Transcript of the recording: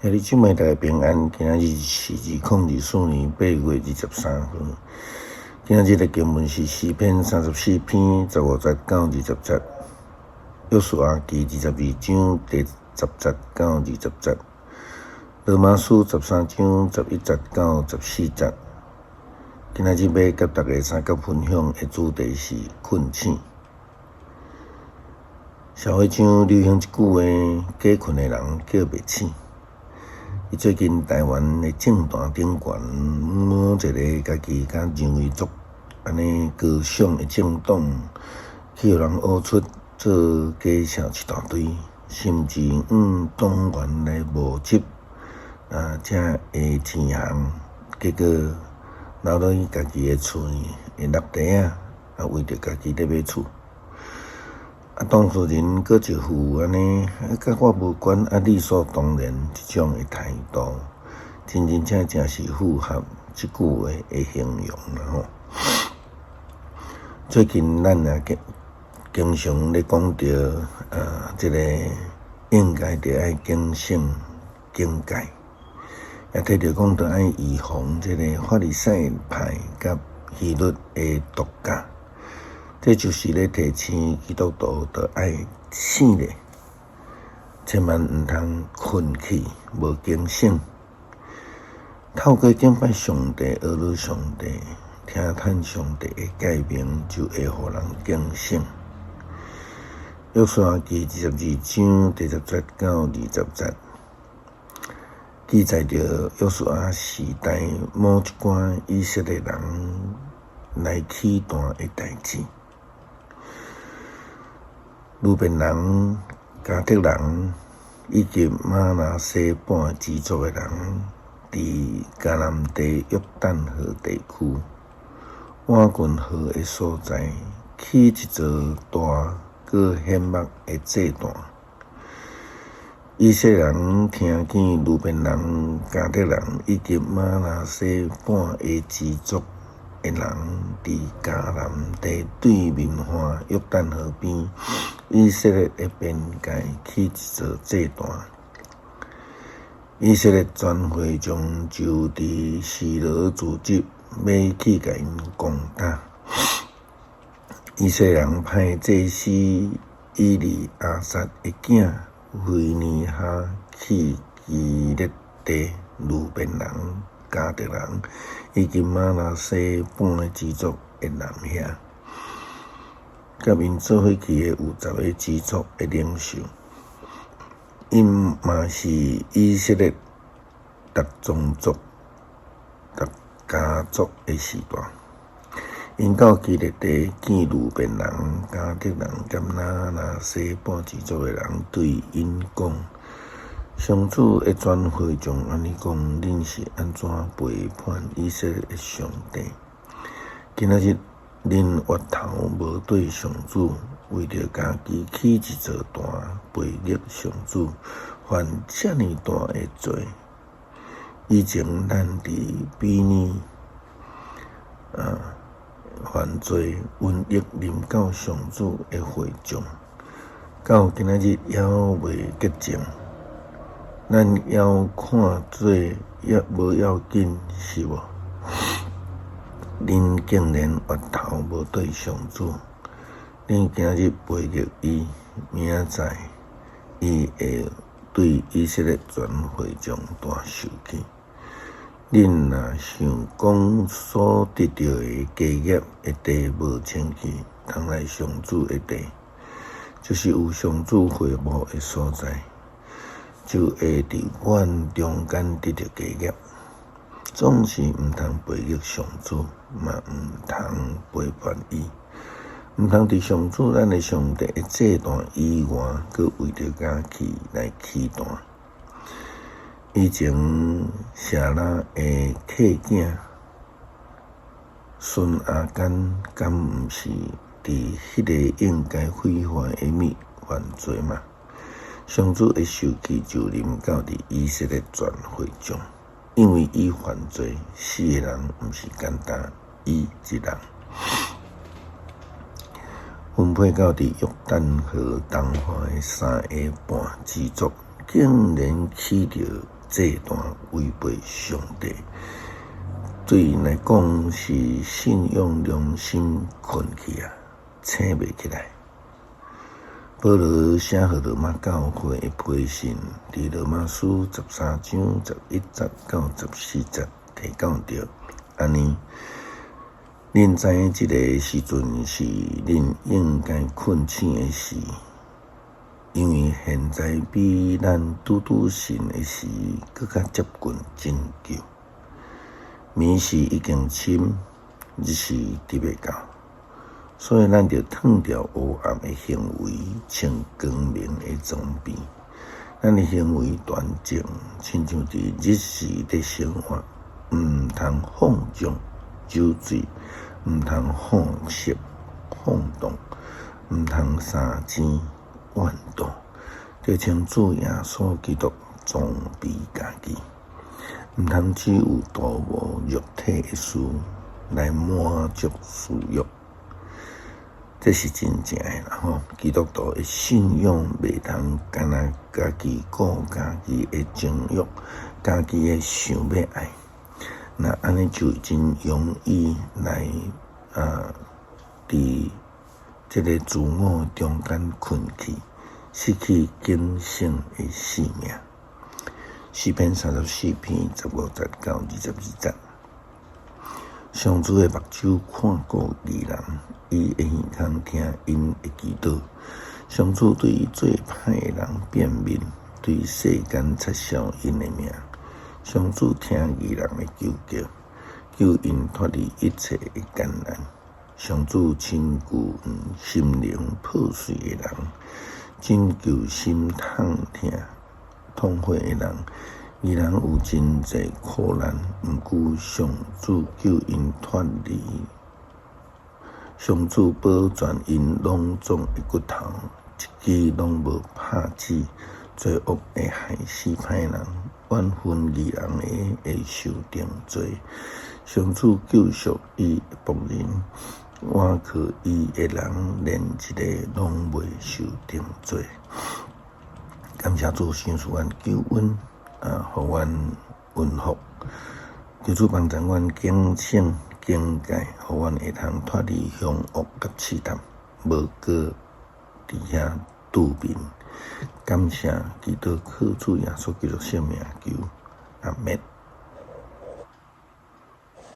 兄弟姊妹大家平安，今仔日是2024年8月23號。今仔日的經文是詩篇34篇15節到20節，約書亞記22章第10節到20節，羅馬書13章11節到14節。今仔日欲佮大家相佮分享的主題是困醒。社會上流行一句話：假睏的人叫袂醒。伊最近台灣的政壇頂懸，某一个家己較認為足按呢高尚的政黨，去予人挖出做假數一大堆，甚至用黨員來募集啊，這的錢項，結果留落去家己的厝的落地仔，啊，為著家己咧買厝。啊，當事人閣一副按呢，啊，佮我無關，啊，理所當然這種的態度，真真正正是符合這句話的形容啦吼。最近咱也經經常咧講著啊，這个應該著愛警醒警戒，也提著講著愛預防這个法利賽派佮希律的毒假。這就是咧提醒基督徒著愛醒咧，千萬毋通睏去，無警醒。透過敬拜上帝、學習上帝、聽聽上帝的誡命，就會予人警醒。約書亞記22章第10節到20節，記載著約書亞時代某一寡以色列人來起壇的代誌。流便人、迦得人以及瑪拿西半支族的人，佇迦南地約旦河地區倚近河的所在，起一座大閣顯目的祭壇。以色列人聽見流便人、迦得人以及瑪拿西半个支族的人，佇迦南地對面岸約旦河邊，以色列的邊界起一座祭壇。以色列全會眾就佇示羅聚集，欲去共𪜶攻打。以色列人派祭司以利亞撒的囝非尼哈去基列地流便人、迦得人以及瑪拿西半个支族的人遐，佮𪜶做伙去的有十个支族的領袖，𪜶嘛是以色列逐宗族、逐家族的序大。𪜶到基列地見流便人、迦得人佮瑪拿西半支族的人，對𪜶講：上主的全會眾按呢講，恁是按怎背叛以色列的上帝？今仔日恁越頭無對上主，為著家己起一座壇，背逆上主，犯遮爾大的罪。以前咱佇毗珥啊犯罪，瘟疫臨到上主的會眾，到今仔日猶未潔淨。咱猶看做也無要緊，是無？恁竟然越頭無對上主，恁今日背逆伊，明仔載伊會對以色列全會眾大受氣。恁若想講所得著的家業的地無清氣，通來上主的地，就是有上主會幕的所在，就會佇阮中間得著家業。總是毋通背逆上主，嘛毋通背叛伊，毋通佇上主咱的上帝的祭壇以外，閣為著家己來起壇。以前舍拉的契囝孫亞干，敢毋是佇彼个應該毀壞的物犯罪嗎？上主的受氣就臨到佇以色列全會眾，因為伊犯罪，死的人毋是干焦伊一人。分配到佇約旦河東岸的三个半支族，竟然起著祭壇違背上帝，對𪜶來講是信仰良心睏去啊，醒袂起來。保羅寫予羅馬教會的批信，佇羅馬書13章11節到14節提講著，按呢，恁知影這个時陣是恁應該睏醒的時，因為現在比咱拄拄信的時閣較接近拯救。暝時已經深，日時佇欲到。所以咱著褪掉黑暗的行為，穿光明的裝備。咱的行為端正，親像佇日時咧生活，毋通放縱酒醉，毋通好色放蕩，毋通相爭怨妒，著穿主耶穌基督裝備家己，毋通只有圖謀肉體的事來滿足私欲。這是真正的啦吼！基督徒的信仰袂通干焦家己顧家己的情欲，家己的想欲愛，若按呢就真容易來啊，佇這个自我中間睏去，失去警醒的性命。詩篇34篇15節到22節。上主的目睭看顧義人，伊的耳孔聽𪜶的祈禱。上主對做歹的人變面，對世間嗤笑𪜶的名。上主聽義人的求叫，救𪜶脫離一切的艱難。上主親近心靈破碎的人，拯救心痛疼痛悔的人。義人有真濟苦難，毋過上主救𪜶脫離。上主保全𪜶攏總的骨頭，一支攏無拍折。罪惡會害死歹人，怨恨義人的會受定罪。上主救贖伊的僕人，倚靠伊的人，連一个攏袂受定罪。感謝主，賞賜阮救恩，啊，予阮恩福。求主幫助阮警醒警戒，予阮會通脫離兇惡佮試探，無閣佇遐拄面。感謝基督靠主耶穌基督聖名求，阿們。